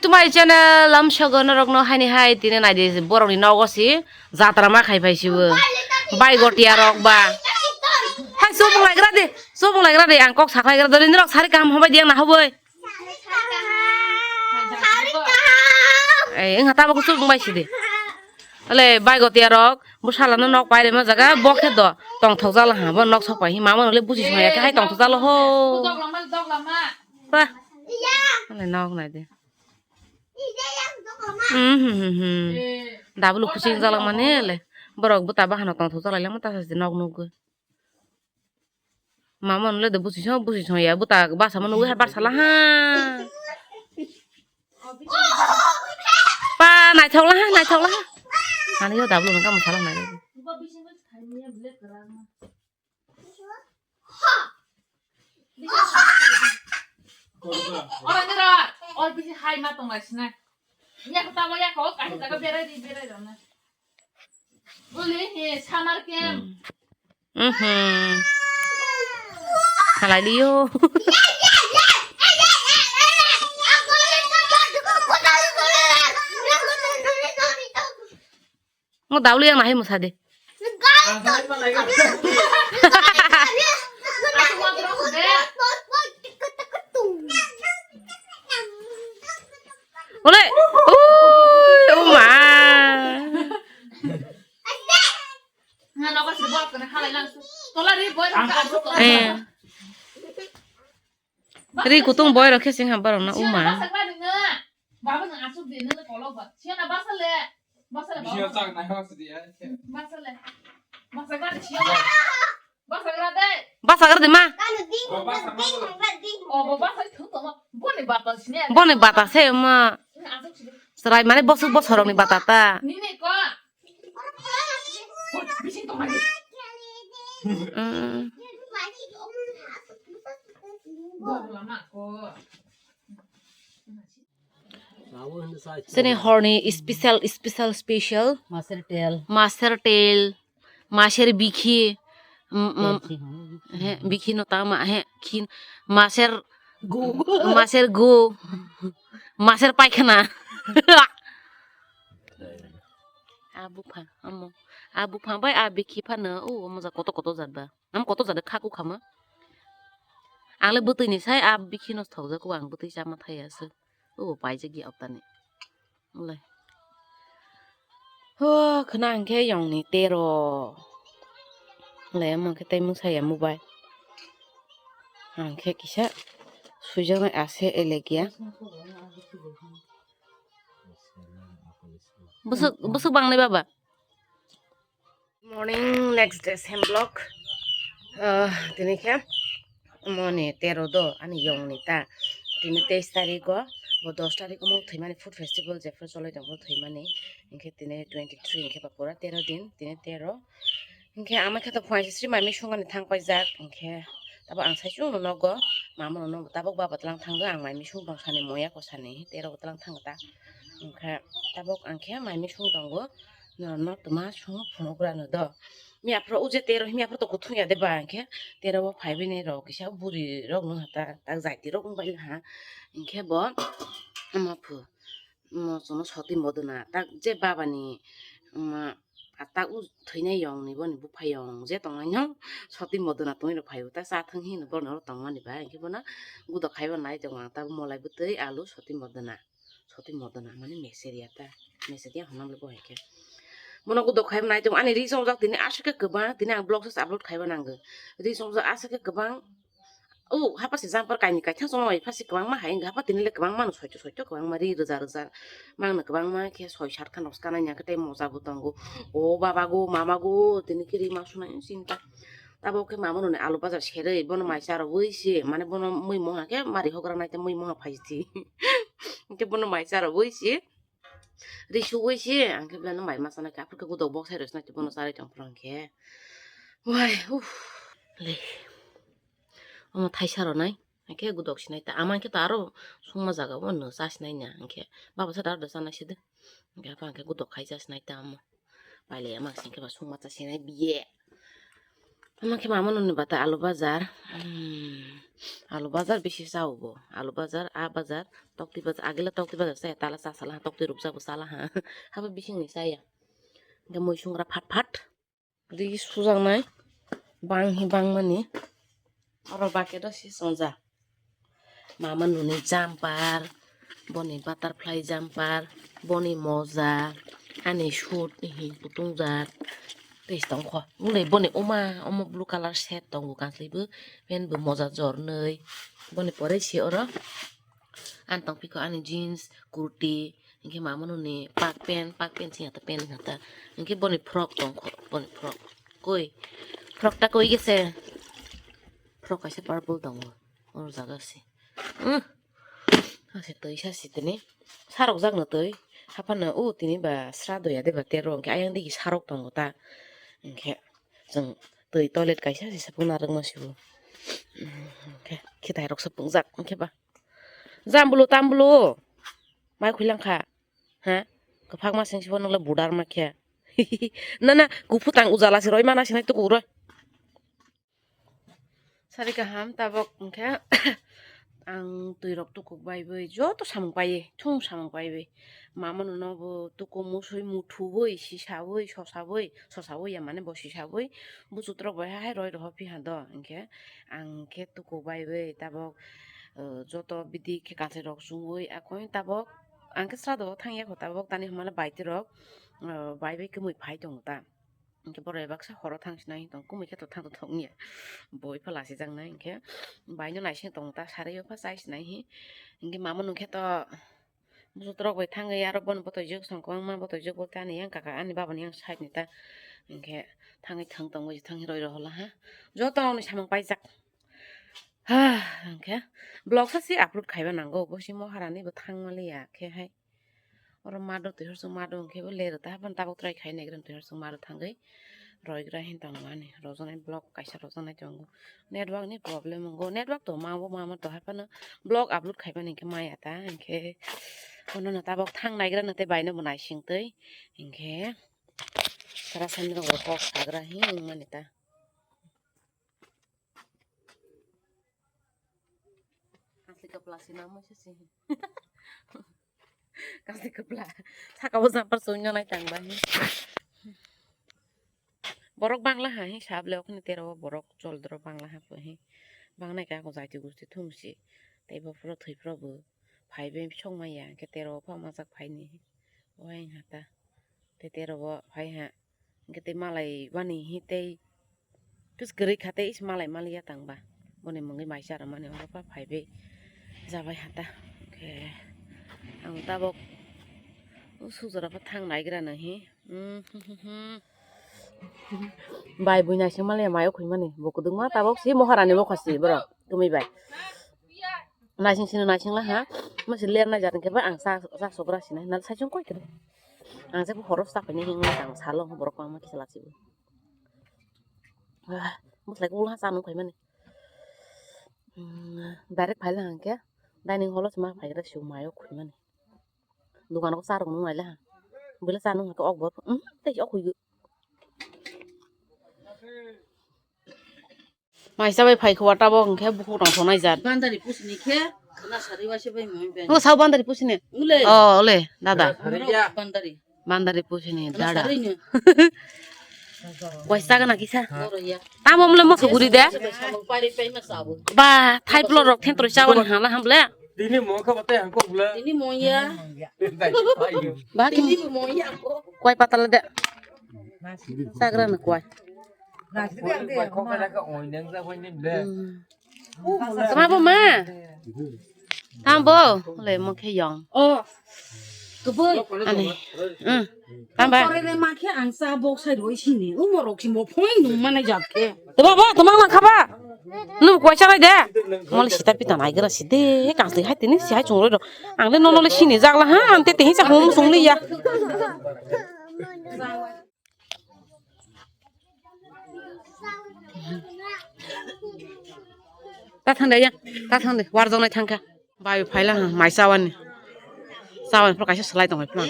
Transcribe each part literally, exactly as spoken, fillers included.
To my channel, lamsogo norokno haini hai tini naidi borokni nogo si jatra ma khai phai sibo. Bai gotiya rok ba. Hai subung laigra de, subung laigra de, ang kok saklaigra de, nini rok sari kaham hobai di ang na hoboi. Ei, wngkha tabuk subung bai sidi. Ole bai gotiya rok, bwsala no nok pairima jaga, bo khe do tongthok jala ha, bo nok sok pai hi, mama nole buji songya khe hai tongthok jala ho. Ba. Ole nok nai de. Hmm, hmm, hmm, hmm. Dabulu kuching jala mane le. Borok bwta bahano tongthok jala le mata sa nok nugwi. Mama nole de busi song, busi song ya, buta basa mano wi habar sala ha. Pa, naithok la ha, naithok la ha. Ani yo dablo nang kamo sala nai. Ora nira, or bisi hai ma tong lai sina. Ya ko tamo ya ko, kai jaga berai di, berai dong na. Uli he summer camp. Mhm. Halai liyo. Ngo dauli yang nahi musa de. Ole. Ui, uma. Eh. Ri kutung boy rok khe sing ha borok na uma. Baba nang asuk de nang kolok ba. Siya na basa le. Basa le baba. Bisi chak nai hok sidi ya. Basa le. Basa ga de siya. Basa ga de. Basa ga de ma. Basa ga de. Oh, baba sa thu to ma. Boni bata sini. Boni bata se ma. Asuk sidi. Serai mane bosuk bosorok ni bata ta. Nini ko. Bising tong lagi. Mm. Sini horni special, special, special. Master tel. Master tel. Maser bikhi. Mm, mm. He, bikhi no tama, he, khin. Maser. Go. Maser go. Maser paikhana. A bupha, amo. A bupha bai a bikhi phano, o, omo ja koto koto jat ba. Am koto jat kha ku khama. Ang le bwtwi ni sai a bikhi no thok jak, o ang bwtwi chama thai aswk. O paijak ya oktani. Lai. Ho, khna ang khe yong ni tero. Lai, omo khe tei mwsa ya mobile. Ang khe kisa suijak nai ase elegia. Bwswk, bwswk bang nai baba? Morning, next day, same vlog. Ah, tini khe moni tero do, ani yong ni ta. Tini teis tarik o, bo dos tarik o mung thwimani food festival jephru cholai tong bo thwimani. Hinkhe tini twenty three hinkhe ba pura tero din, tini tero. Hinkhe ama khe to phuaisa sri mai misung ani thang paijak, hinkhe tabuk ang sai chwng no nogo, mama no nogo, tabuk baba tlang thango, ang mai misung tong sani moya ko sani, tero bo tlang thango ta. Hinkhe tabuk ang khe mai misung tongo, no, no tma sung phunuk rano do. Mi aphro uje tero, mi aphro to kuthung ya de ba, hinkhe tero bo phai bini rok kisa buri rok no ta, tak jaiti rok wng bai ha, hinkhe bo ama phu. Mo chwngno soti moduna tak je babani, mm, a tak u thwinai yong ni boni bupha yong je tongnai no soti moduna tongwi rw phaio ta cha thwng hino borno oro tongmani ba hinkhe bono gudo khaiba nai tongo ang tabuk molai bwtwi alu soti moduna soti moduna mane meseria ta meseria hwnna le bo hai khe bono gudo khaiba nai tongo ani ri chongjak tini aswk khe kwbang tini ang vlog se upload khaiba nango ri chongjak aswk khe kwbang. O hapa se jumper kaini kaithang chongma bai pha se kwbangma hai wngkha hapa tini le kwbangma no soito soito kwbangma ri rwja rwja mangno kwbangma khe soi sat khan rok swkang nai nang khe tei moja bo tongo o baba go mama go tini khe ri ma sunai sinta tabuk khe mama noni alu bajar serwi bono mai cha rwui se mane bono mui mungha khe mari hogra nai tei mui mungha phai si hinkhe bono mai cha rwui se. Ri suwi se ang khe belai no mai ma chanai kha aphuru khe gudok bok sai rw sinai tei bono charwi tong phuru ang khe wai uff le omo thaisa rw nai ang khe gudok sinai ta ama khe to aro sungma jaga o no cha sinai na ang khe baba sa da aro da chanai se de ang khe apa ang khe gudok khai cha sinai ta omo pailai ama sing khe ba sungma cha sinai biye. Ama khe mama noni bata alu bajar. Hmm. Alu bazar bisi chao bo. Alu bazar, a bazar, tokti bazar, agila tokti bazar chaya, tala cha sala ha, tokti rukjak bo sala ha. Habo bisingni chaya. Hingke mui sungra phat phat. Ri sujaknai bang hi bangmani. Oro bucket o si songja. Mama nuni jumper, boni butterfly jumper, boni moja, ani suit hi kutung jak. Tei tongkho. Wngdai boni uma, omo blue colour shirt tongo kanchlibo. Pant bo moja jornoi. Boni pore si oro. Ang tongpikho ani jeans, kurti, hingke mama nuni park pant, park pant singya ta pant hingka ta. Hingke boni frock tongkho, boni frock. Koi, frock ta koi gese. Frock kaisa purple tongo, oro jaga se. Umm, ase twi sa si tini. Sarok jakno twi. Haphano o tini ba sra doya de ba tero hingke ayang digi sarok tongo ta. Hingke chwng twi toilet kaisa se sapung narwkma sibo. Umm, hingke khitai rok sapung jak hingke ba. Jambulu tambulu. Mai khuilang kha. Ha? Kwphak ma sing sibo nokle budar ma khe. Na, na, kuphutang ujala se roi mana sinai tuku roi. Sari kaham tabok hingkhe ang twi rok tukuk bai bai joto samung pai, thung samung pai bai. Mama no bo tuku musui muthu bai, sisa bai, sosa bai, sosa bai ya mane bo sisa bai. Buchu trok bai hai roi roho phi ha do hingkhe ang khe tukuk bai bai tabok. O, joto bidi khe kanchwlwi rok chumui akoi tabok ang khe srado thangya kho tabok tani hwnmale bai twi rok, o, bai bai kwmwi phai tongo ta. Hwnkhe borok baksa horo thang sinai tong kwmwi khe to thang to thok ya boi pha lasi jak nai hwnkhe bai no naising tong ta sari o pha chai sinai hi hwnkhe mama nung khe to busu trok bai thangwi aro bono botoi jwk song kwbangma botoi jwk bo ani yang kaka ani baba ni yang side ni ta hwnkhe thangwi thang tongwi thang roi rw hwla ha joto rok ni samung paijak. Ha, hwnkhe vlog sa se upload khaiba nango, bo se moharani bo thang maliya khe hai. Oro mado twi horsong mado hwnkhe bo lerwk ta haphano tabuk try khai naigra twi horsong mado thangwi roigra hin tongmani rojaknai vlog kaisa rojaknai tongo. Network ni problem wngo, network tongma bo ma ma to haphano vlog upload khaimani hwnkhe maya ta hwnkhe bonono tabuk thang naigra no tei bai no bo naising twi hwnkhe sara sani rok bo kok sagra hin wngmani ta. Kasli kapla sina mo se si. Kasli kapla. Saka bo jumper song nai tang ba hi. Borok bangla ha hi sable okni tero borok chol dro bangla ha po hi. Bangnai ka ko jati gusti thum si. Tei bo phuro thwi phuro bo phai be song maya ke tero pha majak phai ni. Wai ha ta. Tei tero bo phai ha. Hingke tei malai mani hi tei tus kwrwi kha tei is malai maliya tang ba boni mungwi mai chara mani oro pha phai bai jabai ha ta. Hingke ang tabok o sujara pha thang naigra no hi. Bai bui naising maliya mayo khwi mani bo kwdwkma tabok si moharani bokha si borok kwmwi bai. Naising sino naising la ha. Masi ler nai jat hingke ba ang sa, sa sogra sinai. Nal sai chong koi kere. Ang se horo sa phai ni hing ang salo borok ma kisa la chibo. Ah, muslai ko ha sa nung phai mani. Hmm, direct phai la hingke. Dining hall o ma phai kere siu mayo khui mani. Dukan ko sa rok nung lai la ha. Bela sa nung ha ko ok bor. Hmm, tei ok khui. Maisa bai phai kho tabok hwnkhe bukhuk tong thonai jat. Bandari pusini khe khana sari waisa bai mui ben. Ngo sao bandari pusini. Ule. Oh, ole, dada. Bandari. Bandari pusini, dada. Sari ni. Waisa gana kisa. Oro ya. Tamo mle moso guri de. Samung pari pai ma sabo. Ba, thai plo rok thentro chawani hala hamble. Tini mo kha batai hangko bula. Tini mo ya. Dai, ayo. Ba, tini mo ya ko. Kwai patala de. Sagra na kwai. Bai kok kala ka oineng ja bai ni ble. Hmm. Tama bo ma? Tama bo? Le mo khe yong. Oh. Ani. Hmm. Tama ba? Kore le ma khe ang sa bok sai roi sini. Umo rok si mo phoi nung mane jat khe. Tama ba? Tama lang kha ba? Nung kwai cha bai de. Mo le sita pita nai gra si de. Kang si hai tini si hai chung roi rok. Ang le nono le sini jak la ha. Ang te te hi cha hum sung li ya. Ta thang de ya, ta thang de, warjak nai thang kha. Bai phai la ha, mai chawani. Chawani phro kaisa slai tong phai phro.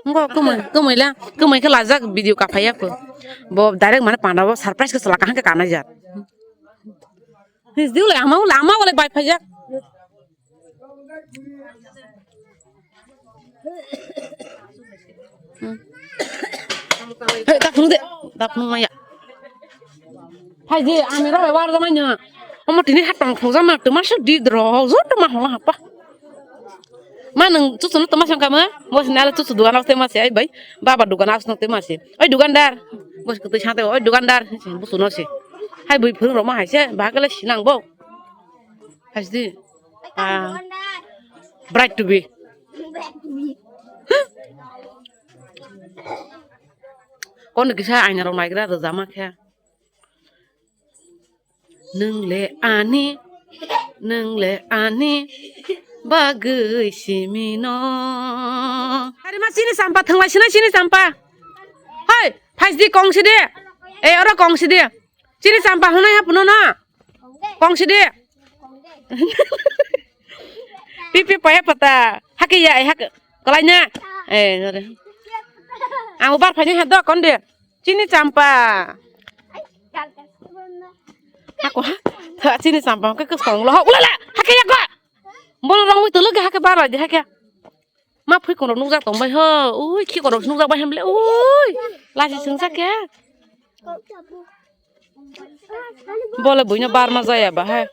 Ngo kumui, kumui la, kumui khe lajak video kaphai ya ko. Bo direct mane panda bo surprise khe sala kaham khe kanai jak. His diu le ama ule ama ule bai phai jak. Hmm. Hei, tak phunuk de, tak phunuk maya. Hai je, ami rok bai war jamai no. Omo tini hat tong thong jama, tuma suk di dro, jo tuma hola hapa. Ma nung chuchu no tuma sangka ma? Bo sini ala chuchu dugan asuk tema se ai bai. Baba dugan asuk tema se. Oi dugandar. Bo sini tui sante oi dugandar. Bo suno se. Hai bui phuru roma hai se, ba kala sinang bo. Hai di. Ah. Bright to be. Kon kisa aina rok naigra rwjama khe. Nwng le ani, nwng le ani bagwi simi no. Ari ma chini champa thwnglai sinai chini champa. Hoi, phaisdi kong sidi. Ei oro kong sidi. Chini champa hwnwi hapno no. Kong sidi. Pipi paya pata. Hake ya, eh, hake. Kalai na. Eh, nore. Ang ubar phai ni hado konde. Chini champa. Hako ha. Tha chini champa ke ke song lo. Ulala. Hake ya ko. Bol rong wi tulu ke hake bar di hake. Ma phui kono nukjak tong bai ho. Ui, khi kono nukjak bai hamle. Ui. Lasi sungsa ke. Bole buino barma jaya ba hai.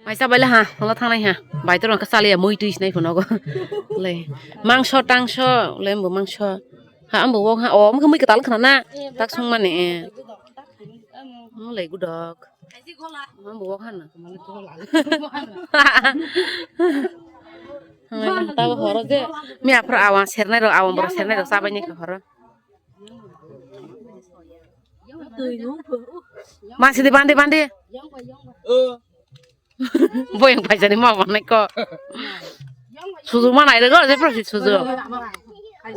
Maisa baila ha, hola thangnai ha. Bai to rangka saliya mui tui sinai phano go. Le mangso tangso, le mbo mangso. Ha ambo wok ha, o mui ka tal khana na. Tak song mane. Mo le gudok. Ambo wok ha na. Tabo horo je. Mi aphra awang sernai ro, awang boro sernai ro sabai ni horo. Masidi bandi bandi. Boyang paisani ma manai ko. Suju manai rego je prosi suju.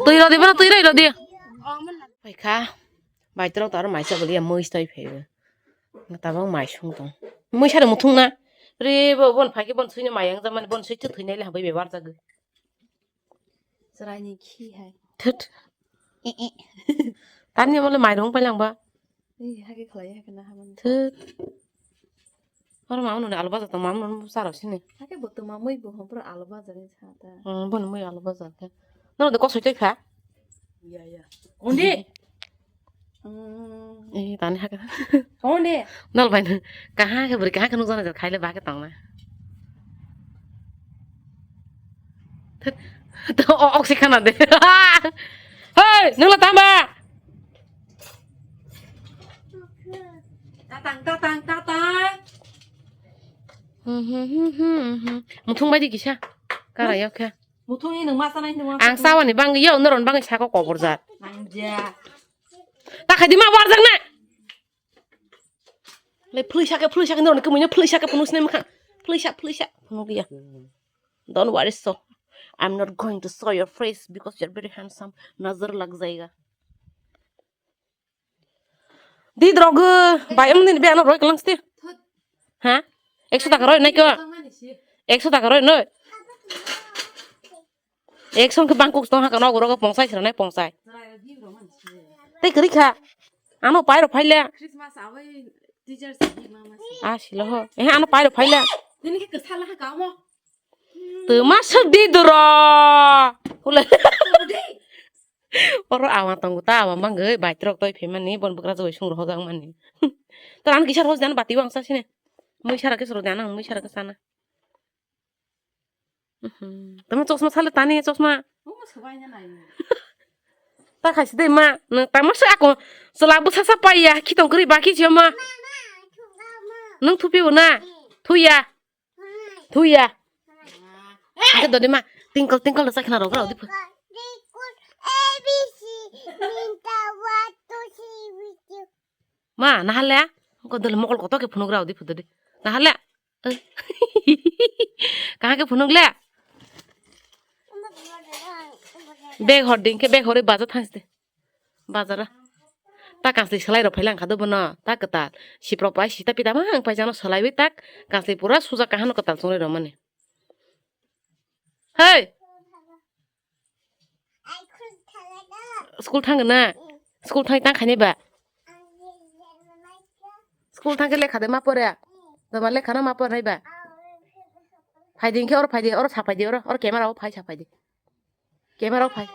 Tui rodi bana tui rodi. Paikha. Bai trok taro maisa boliya mui stoi phaibo. Tabang mai sung tong. Mui sare muthung na. Re bo bon phaiki bon suini mayang jamani bon sui thu thuinai le habai bebar jagwi. Chwraini khi hai. Thut. Eh, eh. Tani mole mairung pailangba. Ei, hake khlai hake na hamani. Thut. Oro mamno ni alu bajar tong mamno saro sini. Hake bo tuma mui bo hom pro alu bajar ni sa ta. Hmm, bon mui alu bajar ke. Nono de kosoi toi kha. Iya, iya. Onde. Hmm. Eh, tani hake. Onde. Nol bai nang. Kaha ke beri kaha ke nukjana khaile ba ke tong na. Thut. To o oksi khana de. Hei, nungla tamba. Tatang, tatang, tatang. Hmm, hmm, hmm, hmm, hmm. Muthung bai di kisa. Kara yok khe. Muthungni nwng ma sanai nwng ma. Ang sawani bangwi yo, noron bangwi sako koborjak. Nangja. Ta khaidi ma warjak na. Le phlui sake, phlui sake, noron kumui no phlui sake, phunuk sinai mwkhang. Phlui sak, phlui sak, phunuk ya. Don't worry so. I'm not going to show your face because you're very handsome. Nazar lag jayega. Di drogo, bai em ni be ano roi kelang sti. Ha? Ekso taka roi nai ko. Ekso taka roi noi. Ekso ke bangkuk tong ha kano goro pongsai sira nai pongsai. Tei kri kha. Ano pai ro phaile. Ah, silo ho. Eh, ano pai ro phaile. Tini ke kesal ha kamo. Tuma suk di duro. Hula. Oro awa tongo ta awa mangoi bai trok toi phe mani bon bwkra joi sung rohojak mani. Tor ang kisa rohojak bati wangsa sini. Mui sara kisa rohojak ang mui sara kisa na. Mhm. Tama chosma sale tani chosma. Ta khaisi dei ma, nwng tamo se ako chwla bwsa sa paiya, khitong kwrwi ba khichio ma. Nwng thupibo na? Thuya. Thuya. Angke dodi ma, tingkol tingkol da sakhna rok rok dipo. Ma, nahale? Ko dole mokol koto ke phunuk rao dipo dodi. Nahale? Kaha ke phunuk le? Bag hor din khe bag horwi bazar thangsi de. Bazar. Ta kansli salai rok phai lang kha do bono. Ta kwtal. Siprok pai sita pita ma ang pai jano salai wi tak. Kansli pura suja kahano kwtal chunglai rok mani. Hey. School thang na. School thang tang khaini ba. School thang khe lekha de ma pore. Doma lekha no ma pore ba. Phai din khe oro phai di, oro sa phai di, oro, oro camera o phai sa phai di. Camera o phai.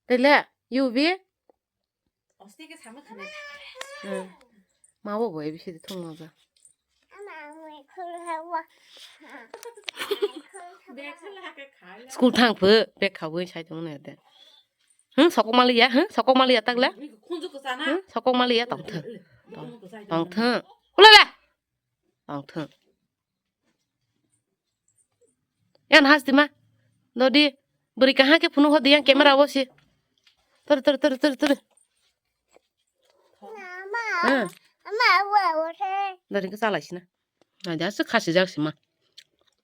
Tele, U V? Hmm. Ma bo bo A B C D thung no ja. School thang pho, bag khawi sai tong ne de. Hmm, sokok maliya, hmm, sokok maliya tak le. Hmm, sokok maliya tong thang. Tong, tong thang. Ula le. Tong thang. Yan hasti ma. Dodi. Beri kaha ke phunu hodi yang camera wo si. Tor, tor, tor, tor, tor. Hmm. Dodi ke salai sina. Nah, dia se khasi jak sima.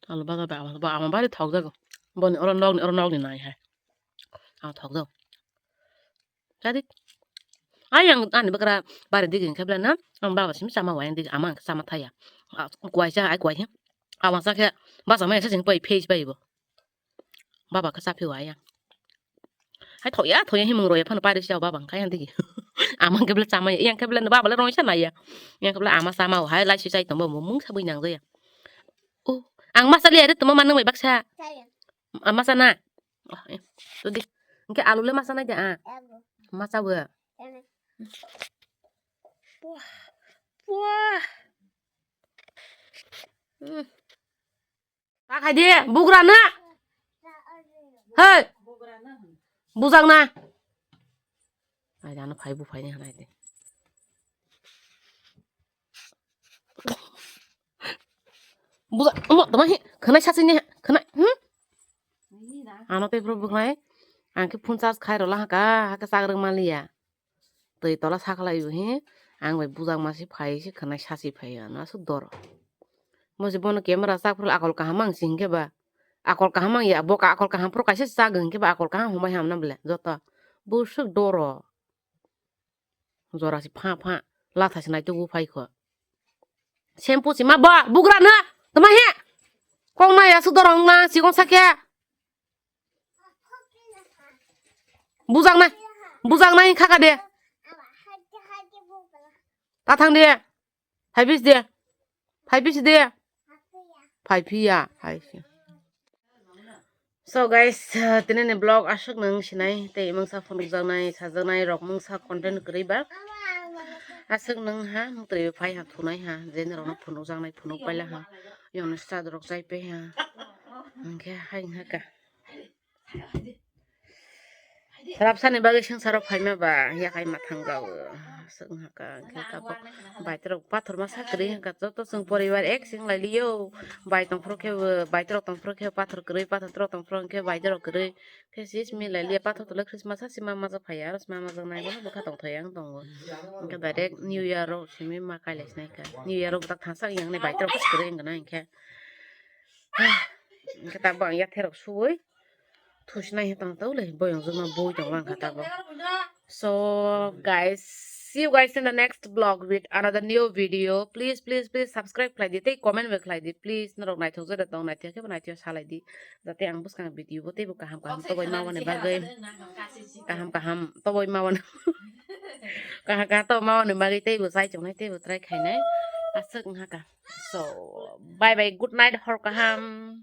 Alo baga ba, ba, ama bari thok jago. Boni oro nogni, oro nogni nai hai. Ah, thok jago. Jadi, ayang ani bakra bari digi khe bla na, ang baba sim sama wayang digi ama ang sama thaya. Ah, kuai cha, ai kuai he. Awang sa khe, basa mai sa sing pai, page pai bo. Baba khe saphi wayang. Hai thoya, thoya himung roya phano pari sa baba ang kaya digi. Ama khe bla sama ya, yang khe bla baba la rong sa na ya. Yang khe bla ama sama hai lai si sai tong bo mung sa bui nang jaya. Oh, ang masa liya de tuma manung mai baksa. Saya. Ah, masa na. Ah, eh, tu di. Engke alu le masa na ja, ah. Alu. Masa wa. Alu. Wah. Wah. Hmm. Tak hai di, bugra na. Hei. Bujang na. Ai, dana phai bu phai ni hanai de. Buja, omo, tama hi, khanai sasi ni, khanai, hmm? Ano te bro bukhai, ang khe phone charge khai rola haka, haka chagrang maliya. Twi tola sakhalai bo hi, ang bai bujang masi phai se khanai sasi phai ano asuk dor. Mo se bono camera chak phuru akol kaham ang sing khe ba. Akol kaham ang ya, boka akol kaham phuru kaisa chak hing khe ba akol kaham humai ham na bole, joto. Busuk doro. Jora se pha pha, latha se naitugwi phai kho. Shampoo se ma bo, bugra no, tama he? Kok na ya su dorong na, sikon sakya. Bujang na, bujang na, khaka de. Ta thang de. Phai bisi de. Phai bisi de. Phai phiya, phai phiya. So guys, uh, tini ni vlog aswk nung sinai tei mungsa phunukjaknai, sajaknai rok mungsa content kwrwi ba. Aswk nung ha mutri phai ha thunai ha, jeni rok no phunukjaknai phunuk paila ha. Yon start rok chai pai ha. Hingke hai haka. Sarapsani bagwi swngcharok phaima ba yakhai mathang jao. Swng haka hingke tabuk baitorok pathor masa kwrwi hingka joto chwng poribar ek sing lai liyo. Bai tongphuru khe bo, baitorok tongphuru khe pathor kwrwi, pathor torok tongphuru hingke baitorok kwrwi. Khe sis milai liya pathor tole Christmas ha sima majak phaiya, aro sima majak nai bono bwkha tongthai ang tongo. Hingke direct New Year rok simi ma kailai sinai kha. New Year rok bwtak thangsa yang ni baitorok kwrwi wngkha na hingke. Hingke tabuk ang yatherok suwi. Thusinai he tong tole boyong juma bui tong lang kha tabuk. So guys, see you guys in the next vlog with another new video. Please, please, please subscribe khlai di tei comment bo khlai di. Please norok naithok jora tong naithok khe bo naithok salai di. Jate ang bwskang video bo teibo kaham kaham toboi ma wani bagwi. Kaham kaham toboi ma wani. Kaham kaham toboi ma wani bagwi teibo chai chongnai teibo try khainai. Aswk wngkha ka. So bye bye, good night, hor kaham.